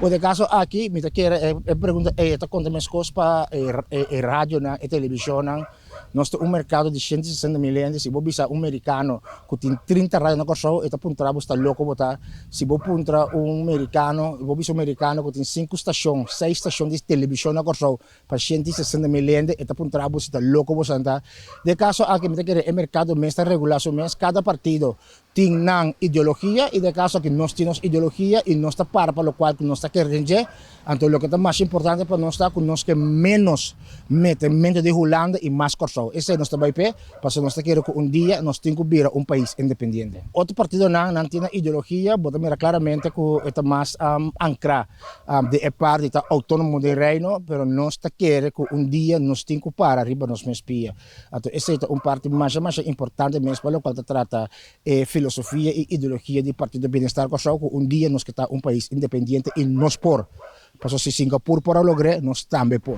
Den e kaso aki, mi ta kere e pregunta ei ta konta meskos pa e radionan, e televishonnan. Nos ta un merkado di 160 mil hende. Si bo bisa un merikano ku tin 30 radio na Kòrsou, e ta puntra bo sta loko bo ta. Si bo puntra un merikano, bo bisa un merikano ku tin sinku stashon, seis stashon di televishon na Kòrsou pa 160 mil hende, e ta puntra bo si ta loko bo ta. Den e kaso aki, mi ta kere e merkado mes ta regulá su mes. Kada partido tin nan ideologia i den e kaso aki nos tin nos ideologia i nos ta para pa lokual ku nos ta kere. Anto loke ta mas importante pa nos ta ku nos ke menos metementu di Hulanda i mas Kòrsou. Esei nos ta bai p'e, pasobra nos ta kere ku un dia nos tin ku bira un pais independiente. Otro partidonan, nan tin ideologia, bo ta mira klaramente ku e ta mas ankrá den e parti ta outónomo den Reino, pero nos ta kere ku un dia nos tin ku para riba nos mes pia. Anto esei ta un parti mas mas importante mes pa lokual ta trata e filosofia i ideologia di Partido Bienestar Kòrsou, ku un dia nos ke ta un pais independiente i nos por. Pasobra si Singapur por a logr'é, nos tambe por.